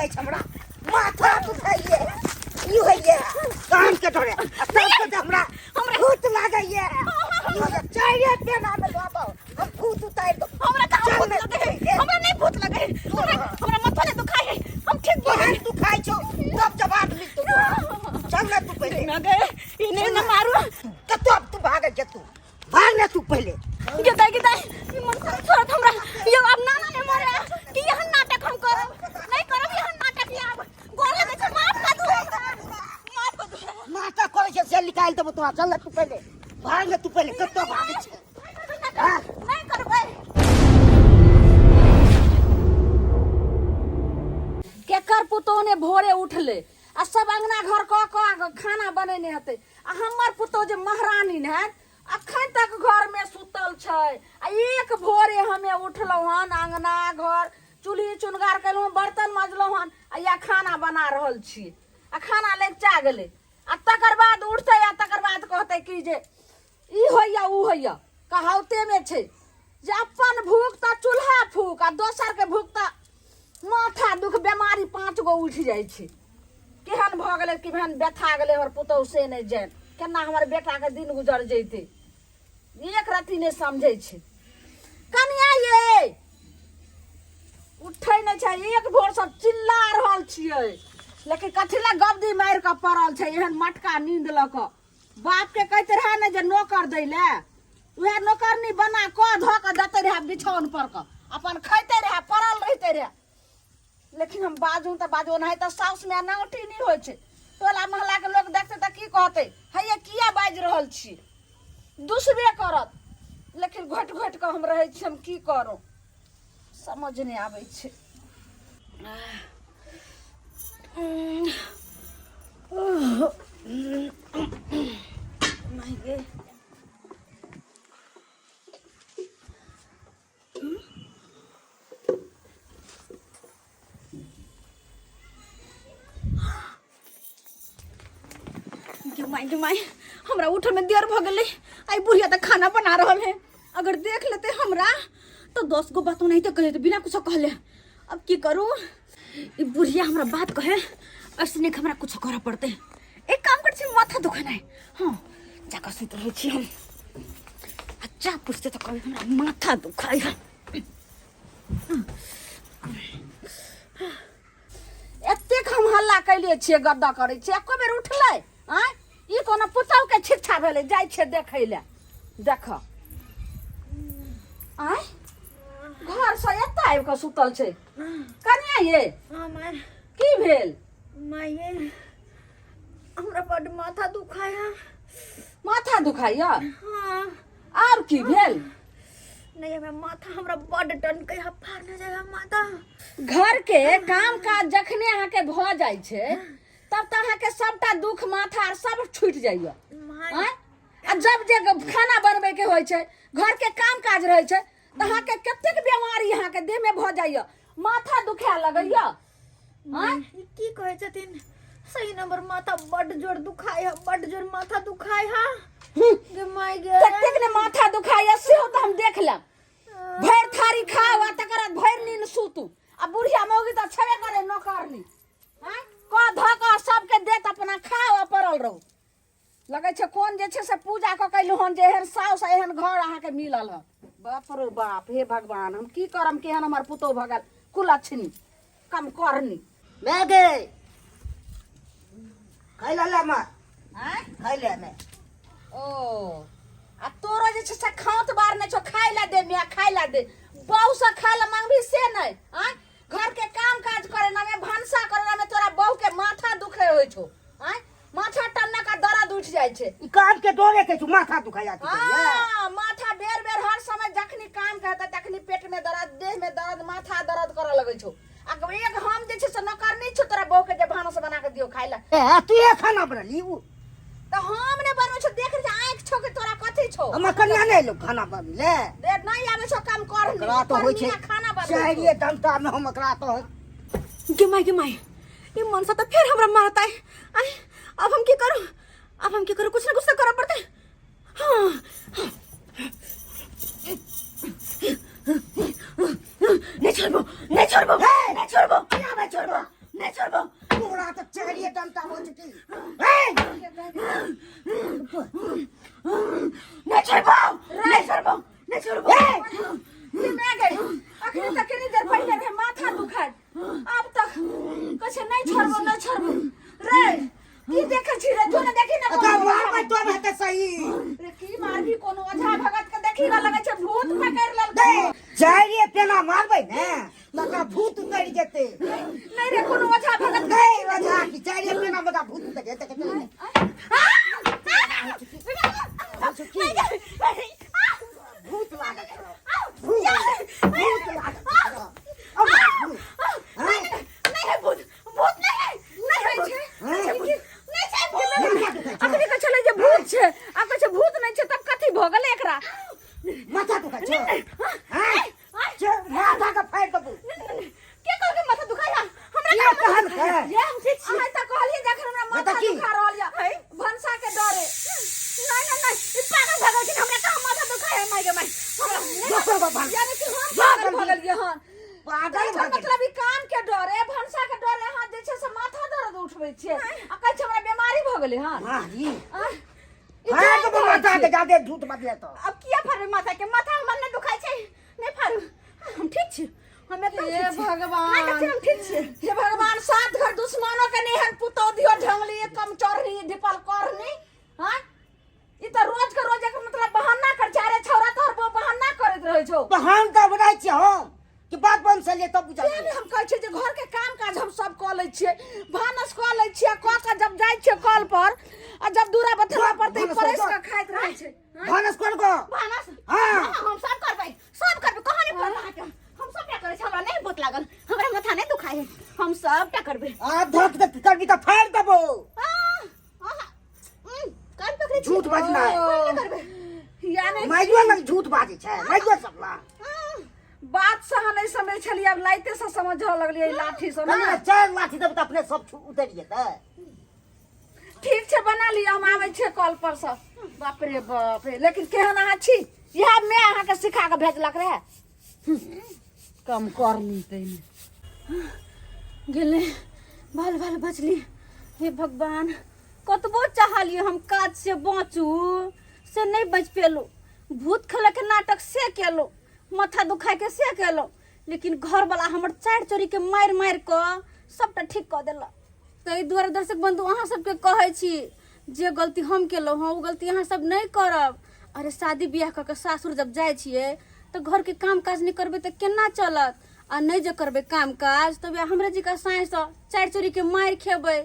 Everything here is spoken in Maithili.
लागै छै हमरा माथा दुखाइए ई होइए कान के डरे आ सबके तऽ हमरा भूत लागैए ई होइए चारिए पेना में बाबा हम भूत उतारि दो हमरा कहाँ चल भूत ने लगे है हमरा नहीं भूत लगे है हमरा हमरा माथा नहीं दुखाई है हम ठीक बोल केहन तू खाइ छौ तब जवाब मिलतौ तोरा चल ने तू पहिले ना गए इन्हें न मारू कतौ अब तू भागै छै तू भाग ने तू पहिले गे दाई गे दाई ई मन करे छोड़त हमरा यो अब नाना ने मरे कि यहन नाटक हम करब नहीं करब यहन नाटक ये अब गोर लगे छै माफ कर दू माफ कर दू नाटक करै छै से निकालि देबो तोरा चल ने तू पहिले भाग ने तू पहिले कतौ भागै छै हाँ? नहीं करबै केकर पुतोह ने भोरे उठले आ सब अंगना घर कऽ कऽ खाना बनेने हेतै आ हमर पुतोह जे महारानी ने हैत अखन तक घर में सुतल छै आ एक भोरे हमे उठलहुँ हन अंगना घर चूल्ही चुनगार केलहुँ बर्तन मजलहुँ हन आ या खाना बना रहल छी आ खाना लगिचा गेलै आ तकर बाद उठतै आ तकर बाद कहतै कि जे ई होइया ऊ होइया कहावते में छै जे अपन भूख तऽ चूल्हा फूक आ दोसर के भूख तऽ माथा दुख बेमारी पाँच गो उठि जाइ छै केहन भऽ गेलै केहन व्यथा गेलै हमर पुतहु से नहि जानि केना हमर बेटाके दिन गुजर जैतै एक रत्ती नहि समझै छै कनिया ये उठै नहि छै एक भोर सब चिल्ला रहल छियै लेकिन कथी लए गबदी मारि कऽ पड़ल छै एहन मटका नींद लऽ कऽ बापके कहैत रहए ने जे नौकर दै लए उएह नौकरनी बना कऽ धऽ कऽ देते रहए बिछौन पर कऽ अपन खैते रहए पड़ल रहिते रहए लेकिन हम बाजू तऽ बाजू ओनाहि तऽ साउस में नाउटी नहि होइ छै टोला मोहल्लाके लोक देखतै तऽ की कहतै हैये किया बाजि रहल छी दुसबे करत लेकिन घोटि घोटि कऽ हम रहै छी हम की करू समझ नहि आबै छै नहि गे गे माय गे माय हमरा उठे में देर भ गेलै आई बुढ़िया तऽ खाना बना रहल है अगर देख लेते हमरा तो 10 गो बात ओनाहिते कह देते बिना कुछो कहले अब की करू ई बुढ़िया हमरा बात कहे ऐसे हमरा कुछ करऽ पड़तै एक काम कर छी माथा दुखाना है हाँ जाकर सुति रहै छी हम अच्छा पूछते तो कभी हमरा माथा दुखाई है एतेक हम हल्ला कैले छियै गद्दा करै छियै एको बेर उठलै आँय ई कोनो पुतहु के शिक्षा भेलै जाइ छियै देखै लए देख आँय घरसँ एतऽ आबि कऽ सुतल छै कनिया ये हाँ माय की भेल माय ये हमरा बड्ड माथा दुखाय है माथा दुखाइया हाँ आर की भेल नहीं हमरा माथा हमरा बड्ड टनकै है फाड़ न जाए माथा घर के काम काज जखने अहाँके भऽ जाइ छै तब तऽ अहाँके सबटा दुख माथा आर सब छूटि जाइया माय आँय? आ जब जे खाना बनबै के होइ छै घर के काम काज रहै छै तऽ अहाँके कतेक बीमारी अहाँके देह में भऽ जाइया माथा दुखाए लगैया माय ई की कहै छथिन सही नंबर माथा बड्ड जोर दुखाय है बड्ड जोर माथा दुखाय है गे माय गे कतेक ने माथा दुखाइया सेहो तऽ हम देख लेब भरि थारी खाउ आ तकर बाद भरि नींद सुतू आ बुढ़िया मौगी तऽ छेबे करे नौकरनी आँय कऽ धऽ कऽ सबके देत अपना खाउ आ पड़ल रहू लगै छै कोन जे छै से पूजा कऽ के अयलहुँ हन जे एहन साउस आ एहन घर अहाँके मिलल हन बाप रो बाप हे भगवान हम की करम केहन हमर पुतोह भऽ गेल कुलक्षणी कम करनी मैं गे खाइ ले ले माँ आँय खाइ ले मैं ओ आ तोरो जे छै से खाँत बार नहि छौ खाय ला दे मिया खाय ला दे बहू से खाय ला मांगबी से नहि आँय घर के काम काज करे ना में भनसा करे ना में तोरा बहू के माथा दुखे होइ छौ आँय माथा टन्ना का दर्द उठ जाइ छै ई काम के डरे के छौ माथा दुखाइ जाती छै हाँ माथा बेर बेर हर समय जखनी काम करते तखनी पेट में दर्द देह में दर्द माथा दर्द करऽ लगै छौ आ एक हम जे छै से नौकरनी छौ तोरा बहू के जे भानस बना के दियौ खाय ला ए तू ये खाना बनली उ तऽ हम नहि बनबै छौ देख रे आँखि छौ कि तोरा कथी छौ हमर कन्या नहि एलो खाना बनले दे नहि आबै छौ काम कर एकरा तो होइ छै खाना बनबै छौ। शहरिये जनता में हम एकरा तो गे माय गे माय ये मनसा तो फिर हमरा मारता है आय अब हम की करू अब हम की करू कुछ ना कुछ तो करऽ पड़तै हाँ नहीं छोड़बो नहीं छोड़बो नहीं छोड़बो नहीं छोड़बो नहीं छोड़बो। तोरा तऽ चारिये डंटा हो चुकी। ए नहीं छोड़बो, नहीं छोड़बो, नहीं छोड़बो। ए मैं गई अखनी तक कनी देर पहिले रहे माथा दुखाइत, आब तक कहै छै नहीं छोड़बो, नहीं छोड़बो। रे की देखै छी रे? जो ने देखी ने तऽ कोनो मारबै तो हेतै सही। रे की मारबी? कोनो ओझा भगत के देखी ना, लगै छै भूत पकड़ि लेलकै। दे चारिये पेना मारबै ने तकरा भूत उतरि जेतै। नहीं रे, कोनो ओझा भगत के नहीं ओझा की चारिये पेना में भूत उतरि जेतै। भूत लागल छौ, भूत भूत लागल छौ। अब भूत। नहीं नहीं है भूत, भूत नहीं है, नहीं है भूत, हाँ? नहीं छै भूत। माथा दुखाइ छौ? अखनी कहै छलै जे भूत छै, आ कहै छै भूत नहि छै, तब कथी भऽ गेलै एकरा? माथा दुखाइ छौ? हाँ? माथा के फाड़ि देबौ। के कहलकै माथा दुखाइ है हमरा? के कहलकै? ये हम ठीक छी। अहाँ तऽ कहलियै जखन हमरा माथा की? दुखा रहल यऽ भनसा के डरे। नहीं नहीं नहीं, ई पागल भऽ गेलखिन। हमरा कहाँ माथा दुखाइ है? माय गे माय, हमरा नहीं। दोसर गो भान। यानी कि हम पागल भऽ गेलियै हन? पागल एकर भऽ गेल। मतलब ई काम के डरे, भनसा के डरे अहाँ जे छै से माथा दर्द उठबै छियै आ कहै छै हमरा बीमारी भऽ गेलै हन। मारी आँय, ई फाड़ि जान देबौ धरै माथा के छियै। जादे झूठ बजले तऽ। अब किया फाड़बै माथा के? माथा हमर नहीं दुखाइ छै, नहीं फाड़ू, हम ठीक छी, हम एकदम हे ठीक छी। भगवान। नहीं देखै, हम ठीक छी। हे भगवान, सात घर दुश्मनों के नेहन पुतौ दियो ढंगली कम चढ़नी ढिपल करनी। हाँ, ई तऽ रोज के रोज एक मतलब बहाना कर छै। अरे छौरा, तोहर बो बहाना करैत रहै छौ। बहान तऽ बनाइ छियै हम कि बात बन से ले तब बुझा। तें ने हम कहै छियै जे घर के काम काज हम सब कऽ लै छियै, भानस कऽ लै छियै, कऽ कऽ जब जाइ छियै कल पर आ जब दूरा बथला पर तऽ ई भानस परसि कर। कऽ खाइत रहै छै। भानस कर गो। भानस? हाँ। हाँ, हम सब करबै, सब करबै। कहाँ नहीं पड़त अहाँके, हम सबटा करै छी। हमरा नहीं भूत लागल, हमरा माथा नहीं दुखाइ है, हम सबटा करबै। आ धक धक करबी तऽ फाड़ि देबौ। आ, आहा, कान पकड़ै छी। झूठ बजनाइ। हम नहि करबै। यानी माइयो लग झूठ बाजै छै, माइयो सब लग। बात से अहाँ नहि समझै छलियै, आब लाइते से समझऽ लगलियै लाठी से। ना, 4 लाठी देबै तऽ अपने सब उतरि जेतै। ठीक छै, बना लिअ, हम आबै छियै कल पर से। बाप रे बाप रे, लेकिन केहन अहाँ छी? इएह मैं अहाँके सिखा कऽ भेजलक रहए। कम करनी तैमे गेलै, भल भल बचली। हे भगवान, कतबो चाहलियै हम काज से बाँचू, से नहि बचि पेलहुँ। भूत खेलैके नाटक से केलहुँ, माथा दुखाइके से केलहुँ, लेकिन घरवला हमर चारि चोरीके मारि मारि कऽ सबटा ठीक कऽ देलक। ताहि दुआरे दर्शक बंधु, अहाँ सबके कहै छी जे गलती हम केलहुँ हँ ओ गलती अहाँ सब नहि करब। अरे शादी बियाह कऽ के सासुर जब जाइ छियै तऽ घरके काम काज नहि करबै तऽ केना चलत? आ नहि जे करबै काम काज तऽ वएह हमरे जीका साँझसँ चारि चोरीके मारि खेबै।